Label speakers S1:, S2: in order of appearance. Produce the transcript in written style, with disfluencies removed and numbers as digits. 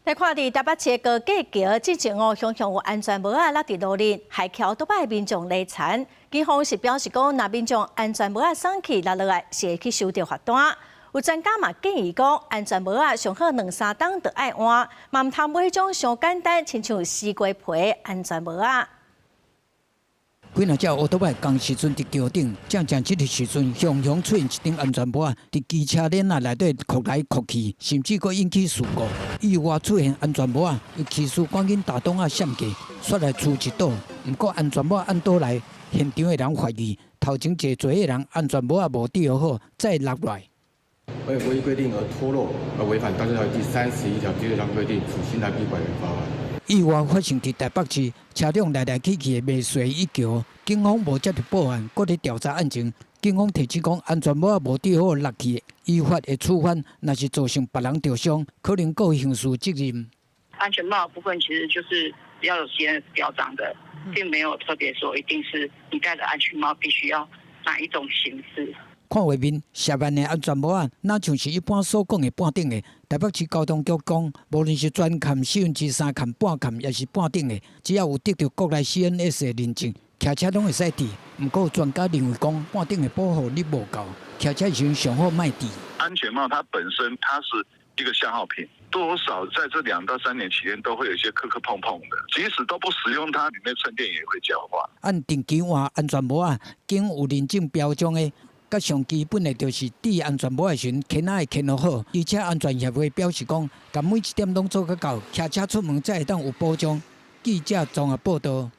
S1: 來看佇台北市高架橋之前哦，常常有安全帽仔落佇路面，害橋拄擺民眾犁田。警方是表示講，若民眾安全帽仔送去落落來，是會去收著罰單。有專家嘛建議講，安全帽仔上好兩三冬就愛換，嘛毋通買彼種傷簡單，親像絲瓜皮安全帽仔。
S2: 幾若隻烏托邦仝時陣佇橋頂，正正這个時陣，雄雄出現一頂安全帽仔，佇機車鏈仔內底擴來擴去，甚至閣引起事故。意外出現安全帽仔，騎士趕緊踏擋仔閃過，煞來出一倒。毋過安全帽按倒來，現場的人懷疑頭前坐座的人安全帽仔無戴好，再落來。
S3: 違規規定而脫落，而違反道交條例第31條第二項規定，處新台幣100元罰鍰。
S2: 意外發生佇台北市，車輛來來去去的麥穗一橋，警方無接著報案，閣咧調查案情。警方提醒講，安全帽仔無戴好落去，依法會處罰，若是造成別人著傷，可能閣有刑事責任。
S4: 安全帽部分其實就是要有 CNS 標章的，並沒有特別說一定是你戴的安全帽必須要哪一種形式。
S2: 看畫面，涉案的安全帽仔，若像是一般所講的半頂的。台北市交通局講，無論是全崁、四分之三崁、半崁，抑是半頂的，只要有得著國內 CNS 的認證，騎車攏會使戴。毋過專家認為講，半頂的保護力無夠，騎車時上好莫戴。
S5: 安全帽它本身它是一個消耗品，多少在這2到3年期間都會有一些磕磕碰碰的，即使都不使用它，裡面襯墊也會焦化。
S2: 按定期換安全帽仔，經有認證標章的。佮上基本的，就是戴安全帽的時陣，牽仔會牽好。機車安全協會表示講，共每一點攏做甲到，騎車出門才會當有保障。記者綜合報導。